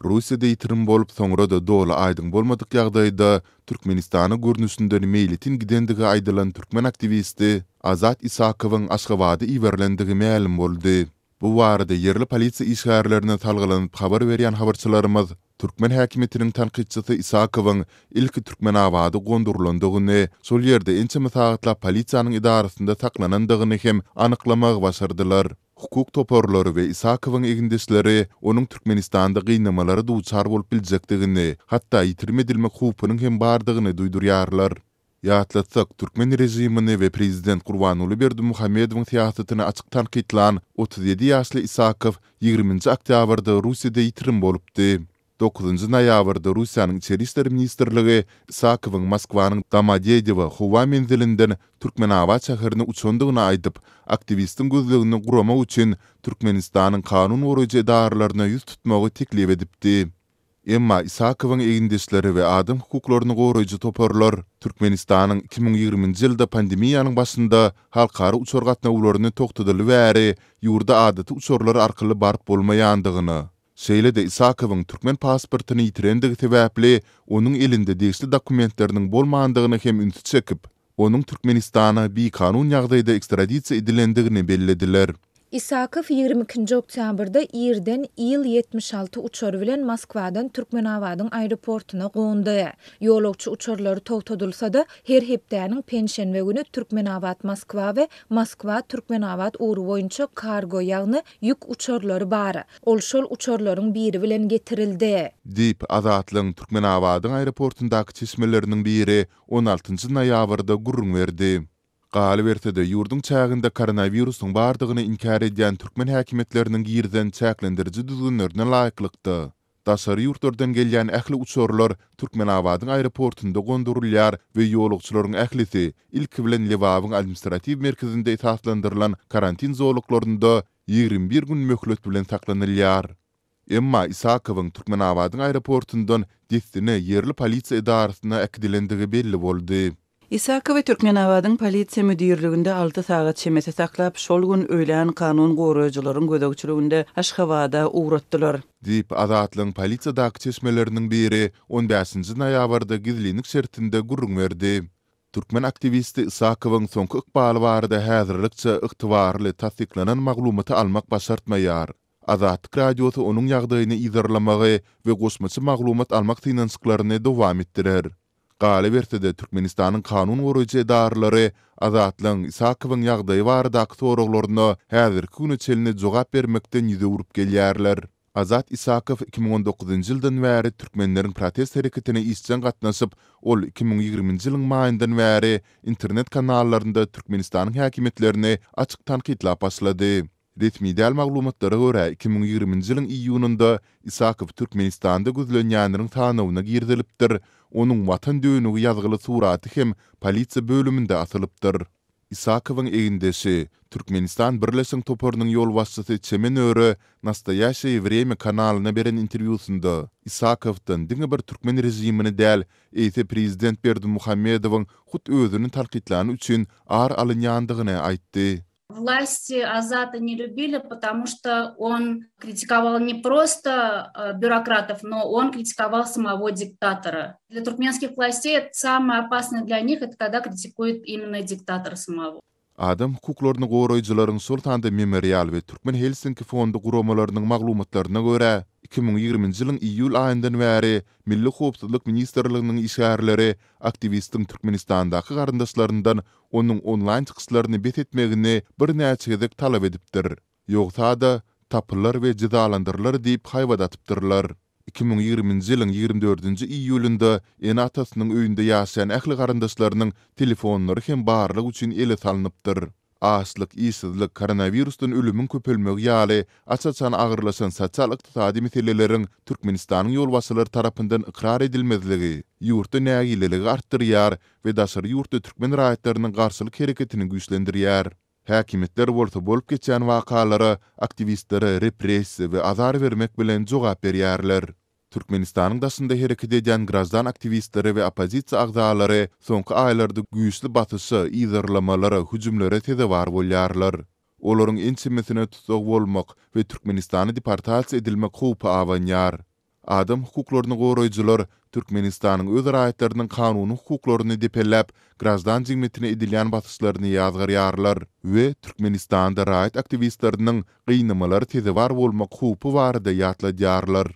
Russiýada ýitirim bolup, soňra-da doly aýdyň bolmadyk ýagdaýda Türkmenistana görnüşinden meýletin gidendigi aýdylan türkmen aktiwisti Azat Isakowyň Aşgabada iberilendigi mälim boldy. Bu barada ýerli polisiýa işgärlerine salgylanyp habar berýän habarçylarymyz türkmen häkimiýetiniň tankytçysy Isakowyň ilki Türkmenabada gondurylandygyny, şol ýerde ençeme sagatlap polisiýanyň edarasynda saklanandygyny hem anyklamagy başardylar. Hukuk toparlary we Isakowyň egindeşleri onuň Türkmenistanda gynamalara duçar bolup biljekdigini, hatda ýitirim edilmek howpunyň hem bardygyny duýdurýarlar. Ýatlatsak, türkmen režimini we prezident Gurbanguly Berdimuhamedowyň syýasatyny açyk tankytlan 37 ýaşly Isakow ýigriminji oktýabrda Russiýada ýitirim bolupdy. Dokuzynjy noýabrda Russiýanyň Içeri işler ministrligi Isakowyň Moskwanyň Domodedowo howa menzilinden Türkmenabat şäherine uçandygyny aýdyp, aktiwistiň gözlegini guramak üçin Türkmenistanyň kanun goraýjy edaralaryna ýüz tutmagy teklip edipdi. Emma Isakowyň egindeşleri we adam hukuklaryny goraýjy toparlar Türkmenistanyň 2020-nji ýylda pandemiýanyň başynda halkara uçar gatnawlaryny togtadaly bäri ýurda adaty uçarlar arkaly baryp bolmaýandygyna, Şeýle-de Isakowyň türkmen pasportyny ýitirendigi sebäpli onuň elinde degişli dokumentleriniň bolmandygyna hem ünsi çekip, onuň Türkmenistana bikanun ýagdaýda ekstradisiýa edilendigini bellediler. Isakow 22-nji oktýabrda irden Il 76 uçary bilen Moskwadan Türkmenabadyň aeroportuna gondy. Ýolagçy uçarlary togtadylsa-da, her hepdäniň penşenbe güni Türkmenabat-Moskwa we Moskwa-Türkmenabat ugry boýunça kargo, ýagny ýük uçarlary bar. Ol şol uçarlaryň biri bilen getirildi. Diýip, Azatlygyň Türkmenabadyň aeroportundaky çeşmeleriniň biri on altynjy noýabrda gürrüň berdi. Galyberse-de, ýurduň çäginde koronawirusyň bardygyny inkär edýän türkmen häkimiýetleriniň girizen çäklendiriji düzgünlerine laýyklykda, daşary ýurtlardan gelýän ähli uçarlar Türkmenabadyň aeroportunda gondurylýar we ýolagçylaryň ählisi ilki bilen Lebabyň administratiw merkezinde esaslandyrylan karantin zolaklarynda 21 gün möhlet bilen saklanylýar. Emma Isakowyň Türkmenabadyň aeroportundan dessine ýerli polisiýa edarasyna äkidilendigi belli boldy. Isakowy Türkmenabadyň polisiýa müdirliginde alty sagat çemesi saklap, şol gün öýlän kanun goraýjylaryň gözegçiliginde Aşgabada ugratdylar. Diýip, Azatlygyň polisiýadaky çeşmeleriniň biri on bäşinji noýabrda gizlinlik şertinde gürrüň berdi. Türkmen aktiwisti Isakowyň soňky ykbaly barada häzirlikçe ygtybarly, tassyklanan maglumaty almak başartmaýar. Azatlyk Radiosy onuň ýagdaýyny yzarlamagy we goşmaça maglumat almak synanyşyklaryny dowam etdirer. Galyberse-de, Türkmenistanyň kanun goraýjy edaralary Azatlygyň Isakowyň ýagdaýy baradaky soraglaryna häzirki güne çenli jogap bermekden ýüz öwrüp gelýärler. Azat Isakow 2019-njy ýyldan bäri türkmenleriň protest hereketine işjeň gatnaşyp, ol 2020-nji ýylyň maýyndan bäri internet kanallarynda Türkmenistanyň häkimiýetlerini açyk tankytlap başlady. Resmi däl maglumatlara görä, 2020-nji ýylyň iýunynda Isakow Türkmenistanda gözlenýänleriň sanawyna girizilipdir, onuň Watan dönügi ýazgyly suraty hem polisiýa bölüminde asylypdyr. Isakowyň egindeşi, Türkmenistan Birleşiň toparynyň ýolbaşçysy Çemen Öre Nastoýaşeýe Wremýa kanalyna beren interwýusynda, Isakowdan diňe bir türkmen režimini däl, eýse prezident Berdimuhamedowyň hut özüni tankytlany üçin ar alynýandygyny aýtdy. Власти Азата не любили, потому что он критиковал не просто э, бюрократов, но он критиковал самого диктатора. Для туркменских властей это самое опасное для них, это когда критикует именно диктатора самого. Adam hukuklaryny goraýjylaryň, şol sanda Memorial we Türkmen Helsinki fondy guramalarynyň maglumatlaryna görä, 2020-nji ýylyň iýul aýyndan bäri Milli howpsuzlyk ministrliginiň işgärleri aktiwistiň Türkmenistandaky garyndaşlaryndan onuň onlaýn çykyşlaryny bes etmegini birnäçe gezek talap edipdir. Ýogsa-da, tapylar we jezalandyrylar diýip haýbat atypdyrlar. 2020-nji ýylyň 24-nji iýulynda ene-atasynyň öýünde ýaşaýan ähli garyndaşlarynyň telefonlary hem barlag üçin ele salnypdyr. Açlyk, işsizlik, koronawirusdan ölümiň köpelmegi ýaly aç-açan agyrlaşan sosial-ykdysady meseleleriň Türkmenistanyň ýolbaşçylary tarapyndan ykrar edilmezligi ýurtda nägileligi artdyrýar we daşary ýurtly türkmen raýatlarynyň garşylyk hereketini güýçlendirýär. Häkimiýetler bolsa bolup geçýän wakalara aktiwistlere repressiýa we azar bermek bilen jogap berýärler. Türkmenistanyň daşynda hereket edýän graždan aktiwistleri we oppozisiýa agzalary soňky aýlarda güýçli basyşa, yzarlamalara, hüjümlere sezewar bolýarlar. Olaryň ençemesine tussag bolmak we Türkmenistana deportasiýa edilmek howpy abanýar. Adam hukuklaryny goraýjylar Türkmenistanyň öz raýatlarynyň kanuny hukuklaryny depeläp, graždan jemgyýetine edilýän basyşlaryny ýazgarýarlar we Türkmenistanda raýat aktiwistleriniň gynamalara sezewar bolmak howpy barada ýatladýarlar.